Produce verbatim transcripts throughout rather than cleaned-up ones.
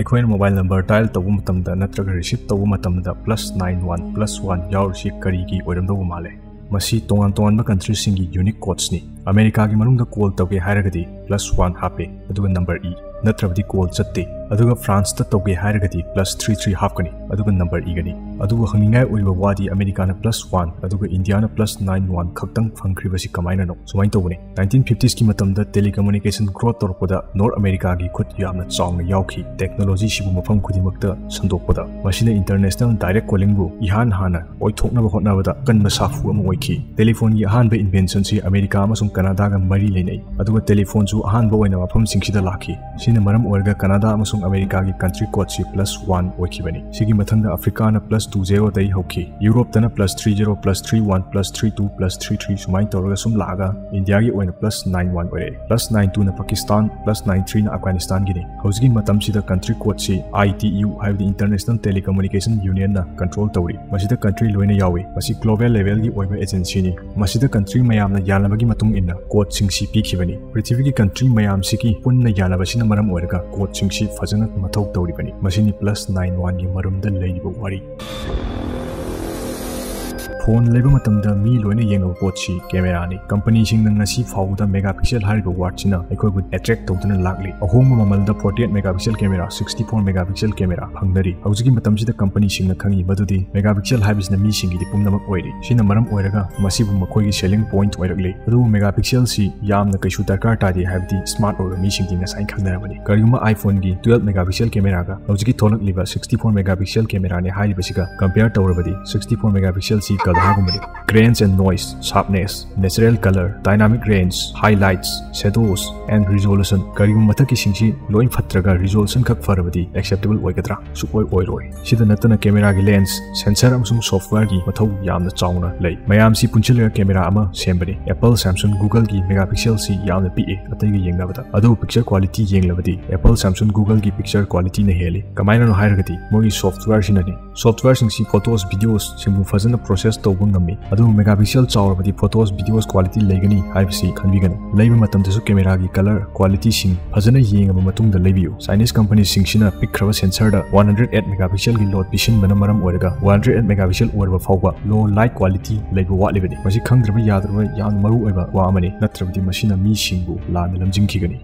ꯑꯩꯈꯣꯏꯅ mobile number dial ꯇꯧꯕ ꯃꯇꯝꯗ ꯅꯠꯇ꯭ꯔꯒ receive ꯇꯧꯕ ꯃꯇꯝꯗ plus nine one plus one ꯌꯥꯎꯔꯤꯁꯤ ꯀꯔꯤꯒꯤ ꯑꯣꯏꯔꯝꯗꯧꯕ ꯃꯥꯜꯂꯦ? ꯃꯁꯤ ꯇꯣꯉꯥꯟ ꯇꯣꯉꯥꯟꯕ countryꯁꯤꯡꯒꯤ unique codesꯅꯤ꯫ ꯑꯃꯦꯔꯤꯀꯥꯒꯤ ꯃꯅꯨꯡꯗ call ꯇꯧꯒꯦ ꯍꯥꯏꯔꯒꯗꯤ plus one ꯍꯥꯞꯄꯦ, ꯑꯗꯨꯒ number ꯏ, ꯅꯠꯇ꯭ꯔꯕꯗꯤ call ꯆꯠꯇꯦ꯫ ꯑꯗꯨꯒ Franceꯇ ꯇꯧꯒꯦ ꯍꯥꯏꯔꯒꯗꯤ plus three three ꯍꯥꯞꯀꯅꯤ, ꯑꯗꯨꯒ number ꯏꯒꯅꯤ꯫ ꯑꯗꯨꯕꯨ ꯍꯪꯅꯤꯡꯉꯥꯏ ꯑꯣꯏꯕ ꯋꯥꯗꯤ ꯑꯃꯦꯔꯤꯀꯥꯅ plus one ꯑꯗꯨꯒ ꯏꯟꯗꯤꯌꯥꯅ plus nine one ꯈꯛꯇꯪ ꯐꯪꯈ꯭ꯔꯤꯕꯁꯤ ꯀꯃꯥꯏꯅꯅꯣ? ꯁꯨꯃꯥꯏꯅ ꯇꯧꯕꯅꯤ꯫ Nineteen fiftiesꯀꯤ ꯃꯇꯝꯗ telecommunication growth ꯇꯧꯔꯛꯄꯗ North Americaꯒꯤ ꯈꯨꯠ ꯌꯥꯝꯅ ꯆꯥꯎꯅ ꯌꯥꯎꯈꯤ꯫ Technologyꯁꯤꯕꯨ ꯃꯐꯝ ꯈꯨꯗꯤꯡꯃꯛꯇ ꯁꯟꯗꯣꯛꯄꯗ ꯃꯁꯤꯅ international direct callingꯕꯨ ꯏꯍꯥꯟ ꯍꯥꯟꯅ ꯑꯣꯏꯊꯣꯛꯅꯕ ꯍꯣꯠꯅꯕꯗ ꯑꯀꯟꯕ ꯁꯥꯐꯨ ꯑꯃ ꯑꯣꯏꯈꯤ꯫ Telephoneꯒꯤ ꯑꯍꯥꯟꯕ inventionꯁꯤ ꯑꯃꯦꯔꯤꯀꯥ ꯑꯃꯁꯨꯡ ꯀꯅꯥꯗꯥꯒ ꯃꯔꯤ ꯂꯩꯅꯩ, ꯑꯗꯨꯒ telephoneꯁꯨ ꯑꯍꯥꯟꯕ ꯑꯣꯏꯅ ꯃꯐꯝꯁꯤꯡꯁꯤꯗ ꯂꯥꯛꯈꯤ꯫ ꯁꯤꯅ ꯃꯔꯝ ꯑꯣꯏꯔꯒ ꯀꯅꯥꯗꯥ ꯑꯃꯁꯨꯡ ꯑꯃꯦꯔꯤꯀꯥꯒꯤ country codeꯁꯤ plus one ꯑꯣꯏꯈꯤꯕꯅꯤ꯫ ꯁꯤꯒꯤ ꯃꯊꯪꯗ ꯑꯐ꯭ꯔꯤꯀꯥꯅ plus two zeroꯗꯒꯤ ꯍꯧꯈꯤ, ꯌꯨꯔꯣꯞꯇꯅ plus three zero plus three one plus three two plus three three ꯁꯨꯃꯥꯏꯅ ꯇꯧꯔꯒ ꯁꯨꯝ ꯂꯥꯛꯑꯒ ꯏꯟꯗꯤꯌꯥꯒꯤ ꯑꯣꯏꯅ plus nine one ꯑꯣꯏꯔꯛꯑꯦ꯫ Plus nine twoꯅ Pakistan, plus nine threeꯅ ꯑꯐꯒꯥꯅꯤꯁꯇꯥꯟꯒꯤꯅꯤ꯫ ꯍꯧꯖꯤꯛꯀꯤ ꯃꯇꯝꯁꯤꯗ country codeꯁꯤ I T U ꯍꯥꯏꯕꯗꯤ International Telecommunication Unionꯅ control ꯇꯧꯔꯤ꯫ ꯃꯁꯤꯗ country ꯂꯣꯏꯅ ꯌꯥꯎꯏ꯫ ꯃꯁꯤ global levelꯒꯤ ꯑꯣꯏꯕ agencyꯅꯤ꯫ ꯃꯁꯤꯗ country ꯃꯌꯥꯝꯅ ꯌꯥꯅꯕꯒꯤ ꯃꯇꯨꯡ ꯏꯟꯅ codeꯁꯤꯡꯁꯤ ꯄꯤꯈꯤꯕꯅꯤ꯫ ꯄ꯭ꯔꯤꯊꯤꯕꯤꯒꯤ country ꯃꯌꯥꯝꯁꯤꯒꯤ ꯄꯨꯟꯅ ꯌꯥꯅꯕꯁꯤꯅ ꯃꯔꯝ ꯑꯣꯏꯔꯒ codeꯁꯤꯡꯁꯤ ꯐꯖꯅ ꯃꯊꯧ ꯇꯧꯔꯤꯕꯅꯤ꯫ ꯃꯁꯤꯅꯤ plus nine oneꯒꯤ ꯃꯔꯨꯝꯗ ꯂꯩꯔꯤꯕ ꯋꯥꯔꯤ꯫ Phone ꯂꯩꯕ ꯃꯇꯝꯗ ꯃꯤ ꯂꯣꯏꯅ ꯌꯦꯡꯅꯕ ꯄꯣꯠꯁꯤ cameraꯅꯤ꯫ Companyꯁꯤꯡꯅ ꯉꯁꯤ ꯐꯥꯎꯕꯗ megapixel ꯍꯥꯏꯔꯤꯕ wordꯁꯤꯅ ꯑꯩꯈꯣꯏꯕꯨ attract ꯇꯧꯗꯨꯅ ꯂꯥꯛꯂꯤ꯫ ꯑꯍꯣꯡꯕ ꯃꯃꯜꯗ forty eight megapixel camera, sixty four megapixel camera ꯐꯪꯅꯔꯤ꯫ ꯍꯧꯖꯤꯛꯀꯤ ꯃꯇꯝꯁꯤꯗ companyꯁꯤꯡꯅ ꯈꯪꯉꯤ ꯃꯗꯨꯗꯤ megapixel ꯍꯥꯏꯕꯁꯤꯅ ꯃꯤꯁꯤꯡꯒꯤꯗꯤ ꯄꯨꯝꯅꯃꯛ ꯑꯣꯏꯔꯤ꯫ ꯁꯤꯅ ꯃꯔꯝ ꯑꯣꯏꯔꯒ ꯃꯁꯤꯕꯨ ꯃꯈꯣꯏꯒꯤ selling point ꯑꯣꯏꯔꯛꯂꯤ꯫ ꯑꯗꯨꯕꯨ megapixelꯁꯤ ꯌꯥꯝꯅ ꯀꯩꯁꯨ ꯗꯔꯀꯥꯔ ꯇꯥꯗꯦ ꯍꯥꯏꯕꯗꯤ smart ꯑꯣꯏꯕ ꯃꯤꯁꯤꯡꯗꯤ ꯉꯁꯥꯏꯅ ꯈꯪꯅꯔꯕꯅꯤ꯫ ꯀꯔꯤꯒꯨꯝꯕ iPhoneꯒꯤ twelve megapixel cameraꯒ ꯍꯧꯖꯤꯛꯀꯤ ꯊꯣꯛꯂꯛꯂꯤꯕ sixty four megapixel cameraꯅꯤ ꯍꯥꯏꯔꯤꯕꯁꯤꯒ compare ꯇꯧꯔꯕꯗꯤ sixty four megapixelꯁꯤ ꯒꯙꯥꯒꯨꯝꯕꯅꯤ꯫ Grains and noise, sharpness, natural color, dynamic range, highlights, shadows and resolution꯫ ꯀꯔꯤꯒꯨꯝꯕ ꯃꯊꯛꯀꯤꯁꯤꯡꯁꯤ ꯂꯣꯏ ꯐꯠꯇ꯭ꯔꯒ resolution ꯈꯛ ꯐꯔꯕꯗꯤ acceptable ꯑꯣꯏꯒꯗ꯭ꯔꯥ? ꯁꯨꯛꯑꯣꯏ ꯑꯣꯏꯔꯣꯏ꯫ ꯁꯤꯗ ꯅꯠꯇꯅ cameraꯒꯤ lens, sensor ꯑꯃꯁꯨꯡ softwareꯒꯤ ꯃꯊꯧ ꯌꯥꯝꯅ ꯆꯥꯎꯅ ꯂꯩ꯫ ꯃꯌꯥꯝꯁꯤ ꯄꯨꯟꯁꯤꯜꯂꯒ camera ꯑꯃ ꯁꯦꯝꯕꯅꯤ꯫ Apple, Samsung, Googleꯒꯤ megapixelꯁꯤ ꯌꯥꯝꯅ ꯄꯤꯛꯑꯦ ꯑꯇꯩꯒ ꯌꯦꯡꯅꯕꯗ꯫ ꯑꯗꯨꯕꯨ picture quality ꯌꯦꯡꯂꯕꯗꯤ Apple, Samsung, Googleꯒꯤ picture qualityꯅ ꯍꯦꯜꯂꯤ꯫ ꯀꯃꯥꯏꯅꯅꯣ ꯍꯥꯏꯔꯒꯗꯤ ꯃꯣꯏꯒꯤ softwareꯁꯤꯅꯅꯤ꯫ Softwareꯁꯤꯡꯁꯤ photos, videosꯁꯤꯡꯕꯨ ꯐꯖꯅ process ꯇꯧꯕ ꯉꯝꯃꯤ꯫ ꯑꯗꯨꯕꯨ ꯃꯦꯒꯥ ꯄꯤꯛꯁꯦꯜ ꯆꯥꯎꯔꯕꯗꯤ photos, videos quality ꯂꯩꯒꯅꯤ ꯍꯥꯏꯕꯁꯤ ꯈꯟꯕꯤꯒꯅꯨ꯫ ꯂꯩꯕ ꯃꯇꯝꯗꯁꯨ camera ꯒꯤ colour quality ꯁꯤꯡ ꯐꯖꯅ ꯌꯦꯡꯉꯕ ꯃꯇꯨꯡꯗ ꯂꯩꯕꯤꯌꯨ꯫ Chinese company ꯁꯤꯡꯁꯤꯅ ꯄꯤꯛꯈ꯭ꯔꯕ sensor ꯗ one hundred eight megapixel ꯒꯤ load ꯄꯤꯁꯤꯟꯕꯅ ꯃꯔꯝ ꯑꯣꯏꯔꯒ one hundred eight megapixel ꯑꯣꯏꯔꯕ ꯐꯥꯎꯕ low light quality ꯂꯩꯕ ꯋꯥꯠꯂꯤꯕꯅꯤ꯫ ꯃꯁꯤ ꯈꯪꯗ꯭ꯔꯕ ꯌꯥꯗ꯭ꯔꯕ ꯌꯥꯝꯅ ꯃꯔꯨ ꯑꯣꯏꯕ ꯋꯥ ꯑꯃꯅꯤ, ꯅꯠꯇ꯭ꯔꯕꯗꯤ ꯃꯁꯤꯅ ꯃꯤꯁꯤꯡꯕꯨ ꯂꯥꯟꯅ ꯂꯝꯖꯤꯡꯈꯤꯒꯅꯤ꯫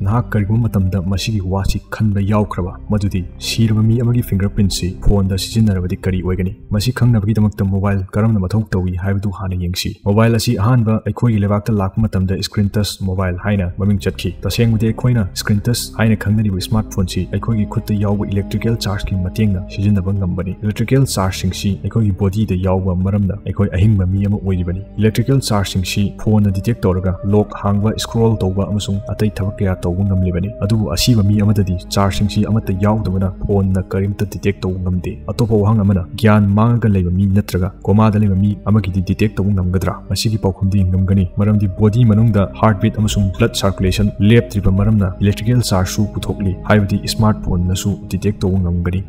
ꯅꯍꯥꯛ ꯀꯔꯤꯒꯨꯝꯕ ꯃꯇꯝꯗ ꯃꯁꯤꯒꯤ ꯋꯥꯁꯤ ꯈꯟꯕ ꯌꯥꯎꯈ꯭ꯔꯕ, ꯃꯗꯨꯗꯤ ꯁꯤꯔꯕ ꯃꯤ ꯑꯃꯒꯤ fingerprint ꯁꯤ phone ꯗ ꯁꯤꯖꯤꯟꯅꯔꯕꯗꯤ ꯀꯔꯤ ꯑꯣꯏꯒꯅꯤ? ꯃꯁꯤ ꯈꯪꯅꯕꯒꯤꯗꯃꯛꯇ mobile ꯀꯔꯝꯅ ꯃꯊꯧ ꯇꯧꯏ ꯍꯥꯏꯕꯗꯨ ꯍꯥꯟꯅ ꯌꯦꯡꯁꯤ꯫ Mobile ꯑꯁꯤ ꯑꯍꯥꯟꯕ ꯑꯩꯈꯣꯏꯒꯤ ꯂꯩꯕꯥꯛꯇ ꯂꯥꯛꯄ ꯃꯇꯝꯗ screen touch mobile ꯍꯥꯏꯅ ꯃꯃꯤꯡ ꯆꯠꯈꯤ꯫ ꯇꯁꯦꯡꯕꯗꯤ ꯑꯩꯈꯣꯏꯅ screen touch ꯍꯥꯏꯅ ꯈꯪꯅꯔꯤꯕ smartphone ꯁꯤ ꯑꯩꯈꯣꯏꯒꯤ ꯈꯨꯠꯇ ꯌꯥꯎꯕ electrical charge ꯀꯤ ꯃꯇꯦꯡꯅ ꯁꯤꯖꯤꯟꯅꯕ ꯉꯝꯕꯅꯤ꯫ Electrical charge ꯁꯤꯡꯁꯤ ꯑꯩꯈꯣꯏꯒꯤ body ꯗ ꯌꯥꯎꯕ ꯃꯔꯝꯅ ꯑꯩꯈꯣꯏ ꯑꯍꯤꯡꯕ ꯃꯤ ꯑꯃ ꯑꯣꯏꯔꯤꯕꯅꯤ꯫ Electrical charge ꯁꯤꯡꯁꯤ phone ꯅ detect ꯇꯧꯔꯒ lock ꯍꯥꯡꯕ, scroll ꯇꯧꯕ ꯑꯃꯁꯨꯡ ꯑꯇꯩ ꯊꯕꯛ ꯀꯌꯥ ꯇꯧꯕ ꯉꯝꯂꯤꯕꯅꯤ꯫ ꯑꯗꯨꯕꯨ ꯑꯁꯤꯕ ꯃꯤ ꯑꯃꯗꯗꯤ charge ꯁꯤꯡꯁꯤ ꯑꯃꯠꯇ ꯌꯥꯎꯗꯕꯅ phone ꯅ ꯀꯔꯤꯝꯇ detect ꯇꯧꯕ ꯉꯝꯗꯦ꯫ ꯑꯇꯣꯞꯄ ꯋꯥꯍꯪ ꯑꯃꯅ, ꯒ꯭ꯌꯥꯟ ꯃꯥꯡꯉꯒ ꯂꯩꯕ ꯃꯤ ꯅꯠꯇ꯭ꯔꯒ coma ꯗ ꯂꯩꯕ ꯃꯤ ꯑꯃꯒꯤꯗꯤ detect ꯇꯧꯕ ꯉꯝꯒꯗ꯭ꯔꯥ? ꯃꯁꯤꯒꯤ ꯄꯥꯎꯈꯨꯝꯗꯤ ꯉꯝꯒꯅꯤ, ꯃꯔꯝꯗꯤ body ꯃꯅꯨꯡꯗ heartbeat ꯑꯃꯁꯨꯡ blood circulation ꯂꯦꯞꯇ꯭ꯔꯤꯕ ꯃꯔꯝꯅ electrical charge ꯁꯨ ꯄꯨꯊꯣꯛꯂꯤ, ꯍꯥꯏꯕꯗꯤ smartphone ꯅꯁꯨ detect ꯇꯧꯕ ꯉꯝꯒꯅꯤ꯫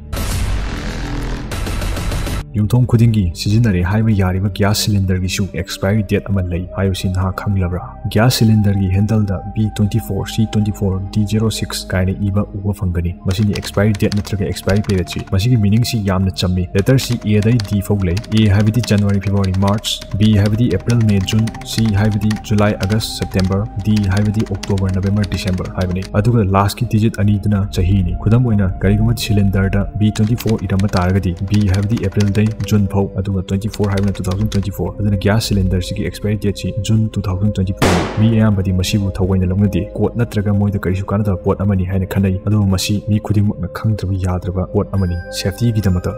ꯌꯨꯝꯊꯣꯡ ꯈꯨꯗꯤꯡꯒꯤ ꯁꯤꯖꯤꯟꯅꯔꯦ ꯍꯥꯏꯕ ꯌꯥꯔꯤꯕ gas cylinder ꯒꯤꯁꯨ expiry date ꯑꯃ ꯂꯩ ꯍꯥꯏꯕꯁꯤ ꯅꯍꯥꯛ ꯈꯪꯂꯕ꯭ꯔꯥ? Gas cylinder ꯒꯤ handle ꯗ B twenty four, C twenty four, D zero six ꯀꯥꯏꯅ ꯏꯕ ꯎꯕ ꯐꯪꯒꯅꯤ꯫ ꯃꯁꯤꯅꯤ expiry date ꯅꯠꯇ꯭ꯔꯒ expiry period ꯁꯤ꯫ ꯃꯁꯤꯒꯤ meaning ꯁꯤ ꯌꯥꯝꯅ ꯆꯝꯃꯤ꯫ Letter ꯁꯤ A ꯗꯩ D ꯐꯥꯎ ꯂꯩ꯫ A ꯍꯥꯏꯕꯗꯤ January, February, March, B ꯍꯥꯏꯕꯗꯤ April, May, June, C ꯍꯥꯏꯕꯗꯤ July, August, September, D ꯍꯥꯏꯕꯗꯤ October, November, December ꯍꯥꯏꯕꯅꯤ꯫ ꯑꯗꯨꯒ last ꯀꯤ digit ꯑꯅꯤꯗꯨꯅ ꯆꯍꯤꯅꯤ꯫ ꯈꯨꯗꯝ ꯑꯣꯏꯅ, ꯀꯔꯤꯒꯨꯝꯕ cylinder ꯗ B twenty four ꯏꯔꯝꯕ ꯇꯥꯔꯒꯗꯤ, B ꯍꯥꯏꯕꯗꯤ April ꯗꯩ June ꯐꯥꯎ, ꯑꯗꯨꯒ twenty four ꯍꯥꯏꯕꯅ two thousand twenty four꯫ ꯑꯗꯨꯅ gas cylinder ꯁꯤꯒꯤ expiry date ꯁꯤ June two thousand twenty four ꯅꯤ꯫ ꯃꯤ ꯑꯌꯥꯝꯕꯗꯤ ꯃꯁꯤꯕꯨ ꯊꯑꯣꯏꯅ ꯂꯧꯅꯗꯦ꯫ ꯀꯣꯠ ꯅꯠꯇ꯭ꯔꯒ ꯃꯣꯏꯗ ꯀꯔꯤꯁꯨ ꯀꯥꯟꯅꯗꯕ ꯄꯣꯠ ꯑꯃꯅꯤ ꯍꯥꯏꯅ ꯈꯟꯅꯩ꯫ ꯑꯗꯨꯕꯨ ꯃꯁꯤ ꯃꯤ ꯈꯨꯗꯤꯡꯃꯛꯅ ꯈꯪꯗ꯭ꯔꯕ ꯌꯥꯗ꯭ꯔꯕ ꯄꯣꯠ ꯑꯃꯅꯤ, safety ꯒꯤꯗꯃꯛꯇ꯫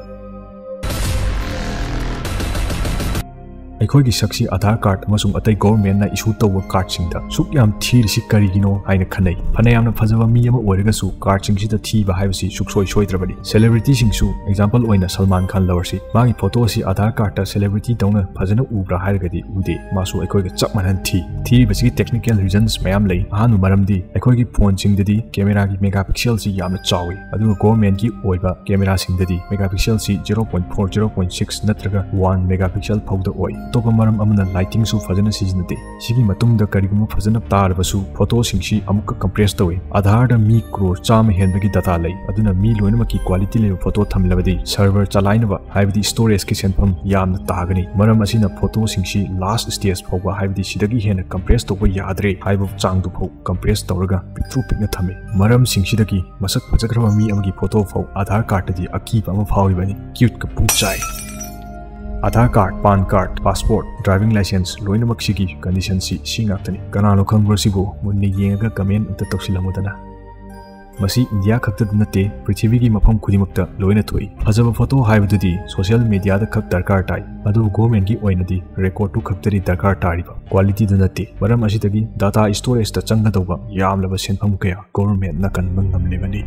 ꯑꯩꯈꯣꯏꯒꯤ ꯁꯛꯁꯤ ꯑꯥꯙꯥꯔ ꯀꯥꯔꯗ ꯑꯃꯁꯨꯡ ꯑꯇꯩ ꯒꯣꯚꯔꯟꯃꯦꯟꯠꯅ ꯏꯁꯨ ꯇꯧꯕ ꯀꯥꯔꯗꯁꯤꯡꯗ ꯁꯨꯛ ꯌꯥꯝ ꯊꯤꯔꯤꯁꯤ ꯀꯔꯤꯒꯤꯅꯣ ꯍꯥꯏꯅ ꯈꯟꯅꯩ꯫ ꯐꯅ ꯌꯥꯝꯅ ꯐꯖꯕ ꯃꯤ ꯑꯃ ꯑꯣꯏꯔꯒꯁꯨ ꯀꯥꯔꯗꯁꯤꯡꯁꯤꯗ ꯊꯤꯕ ꯍꯥꯏꯕꯁꯤ ꯁꯨꯛꯁꯣꯏ ꯁꯣꯏꯗ꯭ꯔꯕꯅꯤ꯫ ꯁꯦꯂꯦꯕ꯭ꯔꯤꯇꯤꯁꯤꯡꯁꯨ ꯑꯦꯛꯖꯥꯝꯄꯜ ꯑꯣꯏꯅ ꯁꯜꯃꯥꯟ ꯈꯥꯟ ꯂꯧꯔꯁꯤ꯫ ꯃꯥꯒꯤ ꯐꯣꯇꯣ ꯑꯁꯤ ꯑꯥꯙꯥꯔ ꯀꯥꯔꯗꯇ ꯁꯦꯂꯦꯕ꯭ꯔꯤꯇꯤ ꯗꯧꯅ ꯐꯖꯅ ꯎꯕ꯭ꯔꯥ ꯍꯥꯏꯔꯒꯗꯤ ꯎꯗꯦ꯫ ꯃꯥꯁꯨ ꯑꯩꯈꯣꯏꯒ ꯆꯞ ꯃꯥꯟꯅꯅ ꯊꯤ꯫ ꯊꯤꯔꯤꯕꯁꯤꯒꯤ ꯇꯦꯛꯅꯤꯀꯦꯜ ꯔꯤꯖꯟꯁ ꯃꯌꯥꯝ ꯂꯩ꯫ ꯑꯍꯥꯟꯕ ꯃꯔꯝꯗꯤ ꯑꯩꯈꯣꯏꯒꯤ ꯐꯣꯟꯁꯤꯡꯗꯗꯤ ꯀꯦꯃꯦꯔꯥꯒꯤ ꯃꯦꯒꯥ ꯄꯤꯛꯁꯦꯜꯁꯤ ꯌꯥꯝꯅ ꯆꯥꯎꯏ, ꯑꯗꯨꯒ ꯒꯣꯚꯔꯟꯃꯦꯟꯠꯀꯤ ꯑꯣꯏꯕ ꯀꯦꯃꯦꯔꯥꯁꯤꯡꯗꯗꯤ ꯃꯦꯒꯥ ꯄꯤꯛꯁꯦꯜꯁꯤ zero point four, zero point six ꯅꯠꯇ꯭ꯔꯒ one ꯃꯦꯒꯥ ꯄꯤꯛꯁꯦꯜ ꯐꯥꯎꯗ ꯑꯣꯏ꯫ ꯑꯇꯣꯞꯄ ꯃꯔꯝ ꯑꯃꯅ ꯂꯥꯏꯇꯤꯡꯁꯨ ꯐꯖꯅ ꯁꯤꯖꯤꯟꯅꯗꯦ꯫ ꯁꯤꯒꯤ ꯃꯇꯨꯡꯗ ꯀꯔꯤꯒꯨꯝꯕ ꯐꯖꯅ ꯇꯥꯔꯕꯁꯨ ꯐꯣꯇꯣꯁꯤꯡꯁꯤ ꯑꯃꯨꯛꯀ ꯀꯝꯄ꯭ꯔꯦꯁ ꯇꯧꯏ꯫ ꯑꯥꯙꯥꯔꯗ ꯃꯤ ꯀ꯭ꯔꯣꯔ ꯆꯥꯝꯃ ꯍꯦꯟꯕꯒꯤ ꯗꯇꯥ ꯂꯩ, ꯑꯗꯨꯅ ꯃꯤ ꯂꯣꯏꯅꯃꯛꯀꯤ ꯀ꯭ꯋꯥꯂꯤꯇꯤ ꯂꯩꯕ ꯐꯣꯇꯣ ꯊꯝꯂꯕꯗꯤ ꯁꯔꯚꯔ ꯆꯂꯥꯏꯅꯕ ꯍꯥꯏꯕꯗꯤ ꯁ꯭ꯇꯣꯔꯦꯖꯀꯤ ꯁꯦꯟꯐꯝ ꯌꯥꯝꯅ ꯇꯥꯒꯅꯤ꯫ ꯃꯔꯝ ꯑꯁꯤꯅ ꯐꯣꯇꯣꯁꯤꯡꯁꯤ ꯂꯥꯁ ꯁ꯭ꯇꯦꯖ ꯐꯥꯎꯕ ꯍꯥꯏꯕꯗꯤ ꯁꯤꯗꯒꯤ ꯍꯦꯟꯅ ꯀꯝꯄ꯭ꯔꯦꯁ ꯇꯧꯕ ꯌꯥꯗ꯭ꯔꯦ ꯍꯥꯏꯕ ꯆꯥꯡꯗꯨ ꯐꯥꯎ ꯀꯝꯄ꯭ꯔꯦꯁ ꯇꯧꯔꯒ ꯄꯤꯛꯇ꯭ꯔꯨ ꯄꯤꯛꯅ ꯊꯝꯃꯤ꯫ ꯃꯔꯝꯁꯤꯡꯁꯤꯗꯒꯤ ꯃꯁꯛ ꯐꯖꯈ꯭ꯔꯕ ꯃꯤ ꯑꯃꯒꯤ ꯐꯣꯇꯣ ꯐꯥꯎ ꯑꯥꯙꯥꯔ ꯀꯥꯔꯗꯇꯗꯤ ꯑꯀꯤꯕ ꯑꯃ ꯐꯥꯎꯔꯤꯕꯅꯤ꯫ ꯀ꯭ꯌꯨꯠꯀ ꯄꯨꯡꯆꯥꯏ꯫ Aadhaar card, PAN card, passport, driving licence ꯂꯣꯏꯅꯃꯛꯁꯤꯒꯤ ꯀꯟꯗꯤꯁꯟꯁꯤ ꯁꯤ ꯉꯥꯛꯇꯅꯤ꯫ ꯀꯅꯥꯅꯣ ꯈꯪꯕ꯭ꯔꯣ ꯁꯤꯕꯨ? ꯃꯨꯟꯅ ꯌꯦꯡꯉꯒ ꯀꯃꯦꯟ ꯑꯝꯇ ꯇꯧꯁꯤꯜꯂꯝꯃꯨꯗꯅ꯫ ꯃꯁꯤ ꯏꯟꯗꯤꯌꯥ ꯈꯛꯇꯗ ꯅꯠꯇꯦ, ꯄ꯭ꯔꯤꯊꯤꯕꯤꯒꯤ ꯃꯐꯝ ꯈꯨꯗꯤꯡꯃꯛꯇ ꯂꯣꯏꯅ ꯊꯣꯛꯏ꯫ ꯐꯖꯕ ꯐꯣꯇꯣ ꯍꯥꯏꯕꯗꯨꯗꯤ ꯁꯣꯁꯤꯌꯦꯜ ꯃꯤꯗꯤꯌꯥꯗ ꯈꯛ ꯗꯔꯀꯥꯔ ꯇꯥꯏ, ꯑꯗꯨꯕꯨ ꯒꯣꯔꯃꯦꯟꯒꯤ ꯑꯣꯏꯅꯗꯤ ꯔꯦꯀꯣꯔꯗꯇꯨ ꯈꯛꯇꯅꯤ ꯗꯔꯀꯥꯔ ꯇꯥꯔꯤꯕ, ꯀ꯭ꯋꯥꯂꯤꯇꯤꯗꯨ ꯅꯠꯇꯦ꯫ ꯃꯔꯝ ꯑꯁꯤꯗꯒꯤ ꯗꯥꯇꯥ ꯁ꯭ꯇꯣꯔꯦꯖꯇ ꯆꯪꯒꯗꯧꯕ ꯌꯥꯝꯂꯕ ꯁꯦꯟꯐꯝ ꯀꯌꯥ ꯒꯣꯔꯃꯦꯟꯅ ꯀꯟꯕ ꯉꯝꯂꯤꯕꯅꯤ꯫